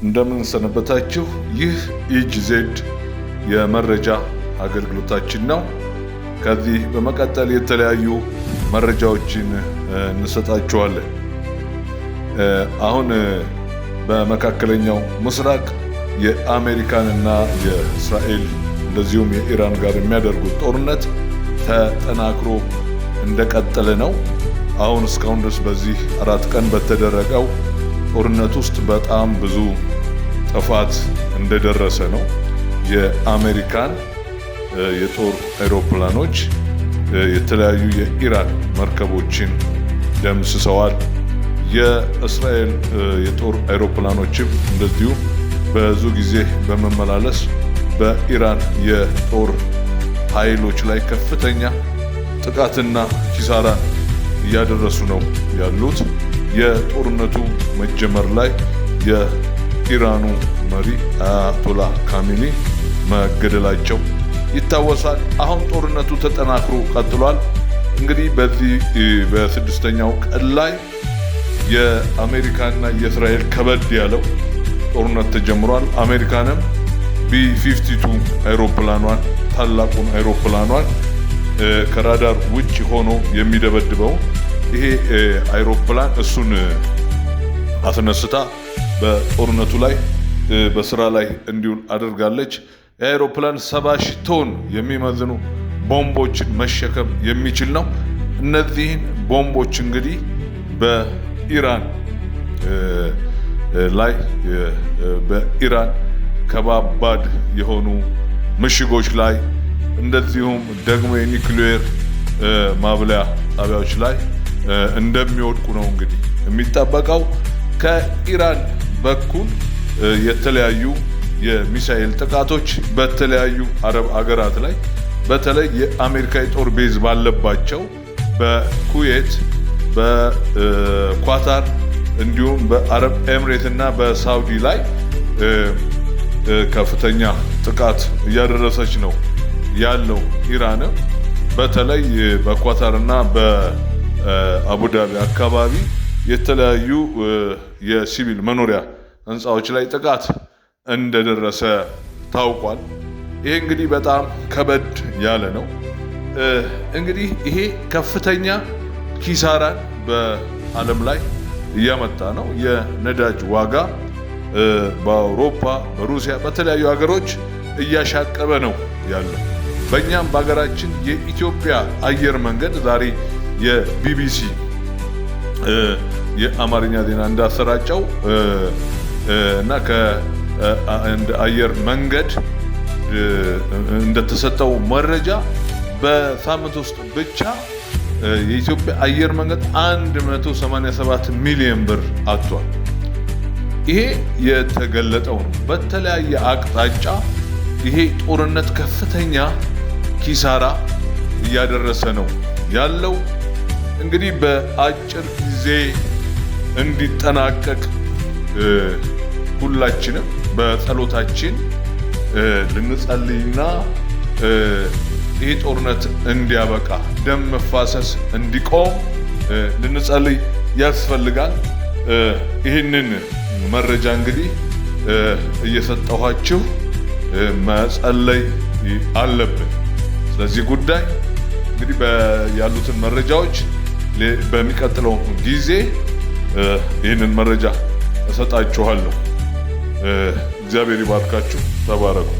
እንደምን ሰነበታችሁ። ይህ ኢጂዜድ የመረጃ አገልግሎታችን ነው። ከዚህ በመቀጠል የተለያዩ መረጃዎችን እንሰጣችኋለን። አሁን በመካከለኛው ምስራቅ የአሜሪካንና የእስራኤል እንደዚሁም የኢራን ጋር የሚያደርጉት ጦርነት ተጠናክሮ እንደቀጠለ ነው። አሁን እስካሁን ድረስ በዚህ 4 ቀን በተደረገው ጦርነት ውስጥ በጣም ብዙ ጥፋት እንደደረሰ ነው። የአሜሪካን የጦር አይሮፕላኖች የተለያዩ የኢራን መርከቦችን ደምስሰዋል። የእስራኤል የጦር አይሮፕላኖችም እንደዚሁ ብዙ ጊዜ በመመላለስ በኢራን የጦር ኃይሎች ላይ ከፍተኛ ጥቃትና ኪሳራ እያደረሱ ነው ያሉት። የጦርነቱ መጀመር ላይ የኢራኑ መሪ አያቶላ ካሚኒ መገደላቸው ይታወሳል። አሁን ጦርነቱ ተጠናክሮ ቀጥሏል። እንግዲህ በዚህ በስድስተኛው ቀን ላይ የአሜሪካና የእስራኤል ከበድ ያለው ጦርነት ተጀምሯል። አሜሪካንም B-52 አይሮፕላኗን፣ ታላቁን አይሮፕላኗን፣ ከራዳር ውጭ ሆኖ የሚደበድበው ይሄ አይሮፕላን፣ እሱን አስነስታ በጦርነቱ ላይ በስራ ላይ እንዲውል አድርጋለች። የአይሮፕላን 70,000 ቶን የሚመዝኑ ቦምቦችን መሸከም የሚችል ነው። እነዚህን ቦምቦች እንግዲህ በኢራን ላይ፣ በኢራን ከባባድ የሆኑ ምሽጎች ላይ፣ እንደዚሁም ደግሞ የኒውክሌር ማብላያ ጣቢያዎች ላይ እንደሚወድቁ ነው እንግዲህ የሚጠበቀው። ከኢራን በኩል የተለያዩ የሚሳኤል ጥቃቶች በተለያዩ አረብ አገራት ላይ፣ በተለይ የአሜሪካ የጦር base ባለባቸው በኩዌት፣ በኳታር እንዲሁም በአረብ ኤምሬት እና በሳውዲ ላይ ከፍተኛ ጥቃት እያደረሰች ነው ያለው። ኢራንም በተለይ በኳታር እና በአቡዳቢ አካባቢ የተለያዩ የሲቪል መኖሪያ ህንፃዎች ላይ ጥቃት እንደደረሰ ታውቋል። ይሄ እንግዲህ በጣም ከበድ ያለ ነው። እንግዲህ ይሄ ከፍተኛ ኪሳራን በዓለም ላይ እያመጣ ነው። የነዳጅ ዋጋ በአውሮፓ፣ በሩሲያ፣ በተለያዩ ሀገሮች እያሻቀበ ነው ያለው። በእኛም በሀገራችን የኢትዮጵያ አየር መንገድ ዛሬ የቢቢሲ የአማርኛ ዜና እንዳሰራጨው እና ከአንድ አየር መንገድ እንደተሰጠው መረጃ በሳምንት ውስጥ ብቻ የኢትዮጵያ አየር መንገድ 187 ሚሊዮን ብር አጥቷል። ይሄ የተገለጠው ነው። በተለያየ አቅጣጫ ይሄ ጦርነት ከፍተኛ ኪሳራ እያደረሰ ነው ያለው። እንግዲህ በአጭር ጊዜ እንዲጠናቀቅ ሁላችንም በጸሎታችን ልንጸልይና ይህ ጦርነት እንዲያበቃ፣ ደም መፋሰስ እንዲቆም ልንጸልይ ያስፈልጋል። ይህንን መረጃ እንግዲህ እየሰጠኋችሁ መጸለይ አለብን። ስለዚህ ጉዳይ እንግዲህ ያሉትን መረጃዎች በሚቀጥለው ጊዜ ይህንን መረጃ እሰጣችኋለሁ። እግዚአብሔር ይባርካችሁ። ተባረኩ።